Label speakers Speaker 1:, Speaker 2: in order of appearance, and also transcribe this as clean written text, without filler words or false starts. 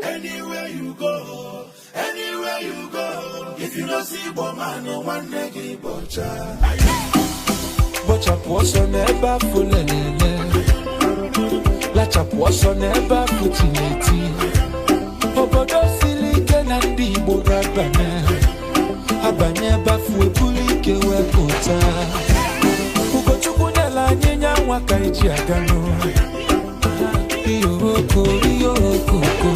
Speaker 1: Anywhere you go, anywhere you go, if you no see Igbo man, nwanne gị bọcha.
Speaker 2: Bọchapụ ọsọ n'ebe afụ lelele, lachapụ ọsọ n'ebe afụ tineti. Obodo siri ike na ndị Igbo ga-abanye, abanye ebe afụ ebulu ike wee pụta. Ugochukwu nyela anyị nya nwa ka eji aga n'ụlọ. Iyo oko, iyo okoko.